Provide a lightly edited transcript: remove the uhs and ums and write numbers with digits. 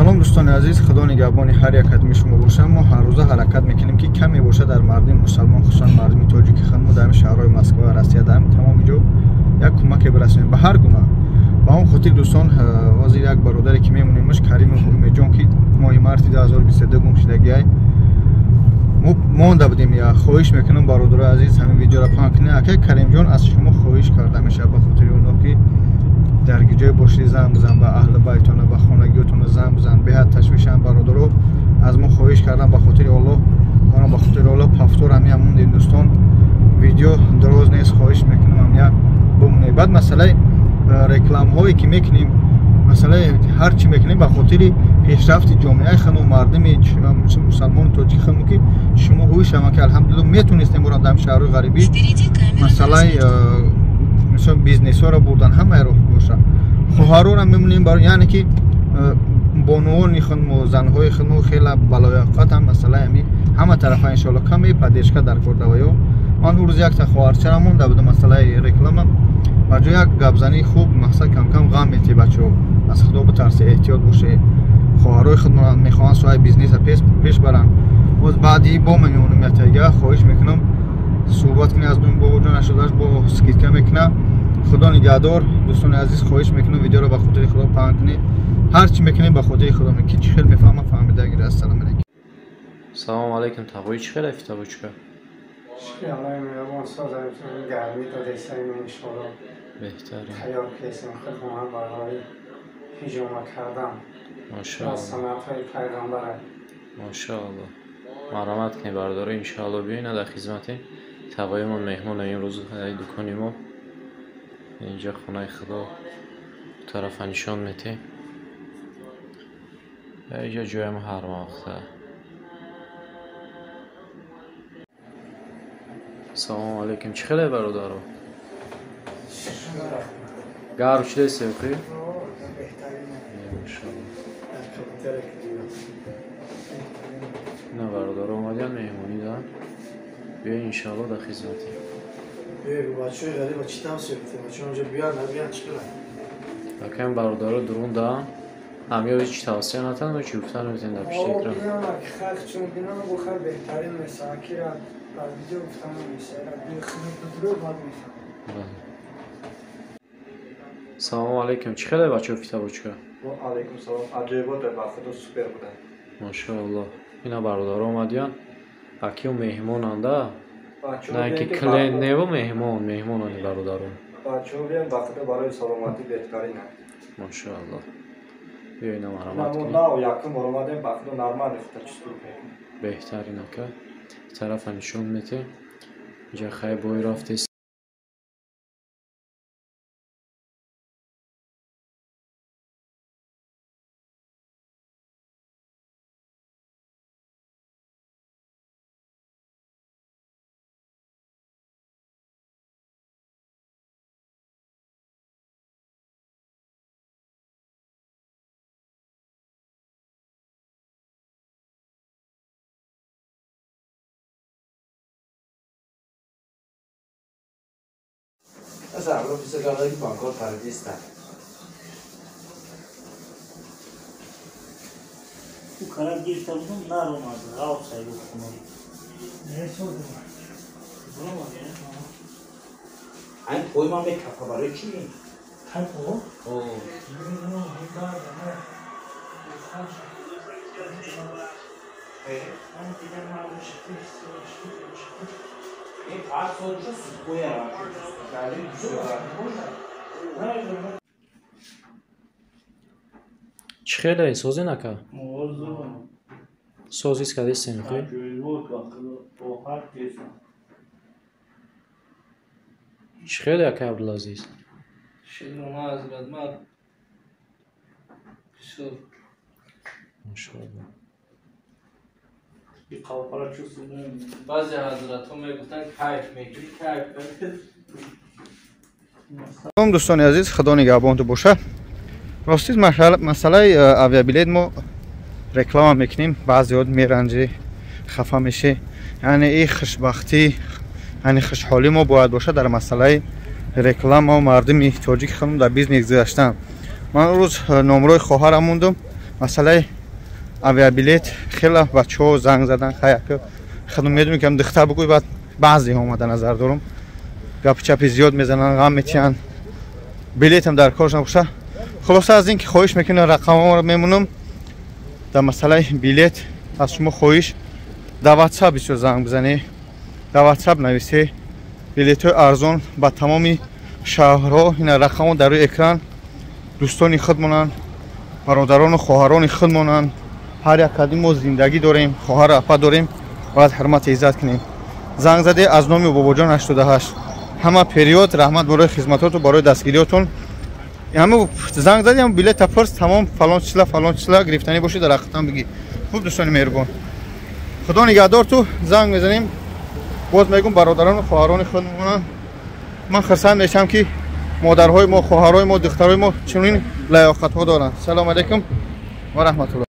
Салом дӯстони азиз, худо нигаҳбони ҳар як қадами шумо бошад. Мо ҳар рӯза ҳаракат мекунем, ки каме бошад дар мардуми мусалмон, хусусан мардуми тоҷики худмо дар шаҳрҳои Москва ва Россия, дар тамоми ҷо як кӯмаке бирасонем ба ҳар гуна. Ба он хотир дӯстон, ҳозир як бародаре ки мемонемаш, Каримов Умедҷон, ки моҳи марти 2022 гум шудагиай, мо монда будем. Я хоҳиш мекунам бародарои азиз, ҳамин видеоро паҳн кунед. Акай Каримҷон, аз шумо хоҳиш карда мешавад ба хотири Аллоҳ, ки дар ҷое бошед занг бизан ба аҳли байтона, ба хонагиётона занг бизан. Беҳад ташвишам бародаро, аз мо хоҳиш кардан ба хотири Аллоҳ, мо ба хотири Аллоҳ пафтор ҳамин мондем дӯстон. Видео дароз нест, хоҳиш мекунам ҳамя бимонед. Баъд масъалаи рекламҳое ки мекунем, масъалаи ҳар чӣ мекунем ба хотири пешрафти ҷомеаи худмо, мардуми мусалмони тоҷики худмо, ки шумо ҳуй шаванд, ки алҳамдулиллоҳ метонистем бурам дар шаҳрҳои ғарибӣ масъалаи мисол бизнесҳоро бурдан, ҳамаи роҳ бошад. Хоҳароро мемонем, яъне ки бонувони худмо, занҳои худмо хеле балояқатанд масъалаи ҳамин ҳама тарафа иншоалло каме поддержка дар кор даваё. Ман он рӯз якта хоҳарчара монда будам масъалаи реклама, ба ҷои як гапзании хуб мақсад камкам ғам метиҳ. Бачаҳо, аз худо битарсе, эҳтиёт боше. Хоҳарои худмо мехоҳанд соҳаи бизнеса пеш баранд. Боз баъди бо мемонем ятайга, хоҳиш мекунам суҳбат кунед аз бобоҷон, нашудаш бо скидка мекуна. Худо нигаҳдор дӯстони азиз, хоҳиш мекунам видеоро ба хотири худо паҳн кунед. Ҳар чӣ мекунем ба хотири худо, ки чӣ хел мефаҳмам фаҳмида гирад. Ассалому алайкум. Салому алайкум. Тағои чӣ хел фитабочка? Аллоҳи меҳрубон созам, гармӣ додесаем иншоалло. Беҳтарин. Тайёр кесем худмон барои ҳиҷома кардан. Машааллоҳ. Аз суннатҳои пайғамбар. Машааллоҳ. Марҳамат кунед бародаро, иншоалло биёед дар хизмати тағоимон меҳмон имрӯз дукони мо. Инҷа хонаи худо тарафа нишон метиҳем. Инҷа ҷоям ҳар вақта. Салому алайкум. Чӣ хеле бародаро? Гарм шудесем хи? На бародаро омадиян меҳмонӣ да. Биё иншоалло дар хизматем. Бачаҳои ғариба чӣ тавсия медиҳем? Бачаҳо онҷо биёянд, набиёянд, чӣ кунанд? Акам бародаро дурун да. Ҳамё ҳеҷ тавсия натан, чӣ гуфтан метавонед дар пишти экран? Биёянд, ки халқ чун бинанд, бо хар беҳтарин мешавад, ки ра дар видео гуфтан намешавад, ра худро бад мешавад. Салому алайкум. Чӣ хеле бачаҳо фитабочка? Ва алайкум салом. Аҷоибот ба худо супер буда. Машааллоҳ. Ина бародаро омадиян. Акиё меҳмонанда. На ки клиент неву меҳмон, меҳмонани бародарон. Бачаҳо биён ба худо барои саломатӣ беҳтаринанд. Машааллоҳ. Биё ина марҳамат кунед. Мо нав якум бор омадем, ба худо нормал худо чистур мекунем. Беҳтарин ака. Тарафа нишон метиҳ. Инҷа хай бой рафтест. Аз аввал писар ки банкор парадиста. У кара гирифта будам, наромад, ғавса гуфтам. Не созам. Баромад, Айн пой ман мекафа барои чӣ? Тай по? О. Чӣ хеле созен ака? Созис кардесен хи? Чӣ хеле ака Абдулазиз? Машоаллоҳ. Баъзе ҳазратҳо мегуфтанд кайф мекунӣ, кайф. Салом дӯстони азиз, худо нигаҳбонту бошад. Ростиз масъалаи авиабилет мо реклама мекунем, баъзеҳо меранҷӣ, хафа мешӣ. Яъне и хушбахтӣ, яъне хушҳолӣ мо бояд бошад дар масъалаи реклама ва мардуми тоҷики худмон дар бизнес гузаштан. Ман рӯз номрои хоҳарам мондум, масъалаи Авиабилет хеле бачаҳо занг задан, хаяк худам медонем, ки духтар бигӯй, баъд баъзеҳо омада назар дорум, гапи чапи зиёд мезананд, ғам метиҳанд, билетам дар корш набоша. Хулоса, аз ин ки хоҳиш мекунам, рақамҳоро мемонам. Дар масъалаи билет аз шумо хоҳиш, дар ватсап бисёр занг бизанед, дар ватсап нависе. Билетҳои арзон ба тамоми шаҳрҳо, ина рақамҳо дар рӯи экран. Дӯстони худмонанд, бародарону хоҳарони худмонанд. Ҳар як кадим мо зиндагӣ дорем, хоҳару апа дорем, бояд ҳурмати иззат кунем. Занг заде аз номи Бобоҷон 88. Ҳама период раҳмат барои хизматоту, барои дастгириётон. Ҳама занг зади, ҳам билета пурс, тамом, фалон числа, фалон числа гирифтанӣ бошӣ, дар ҳақиқатан бигӣ. Хуб, дӯстони меҳрубон, худо нигаҳдор ту. Занг мезанем, боз мегӯм, бародарону хоҳарони худмонанд. Ман хурсанд мешавам, ки модарҳои мо, хоҳарҳои мо, духтарҳои мо чунин лаёқатҳо доранд. Салому алайкум ва раҳматулло.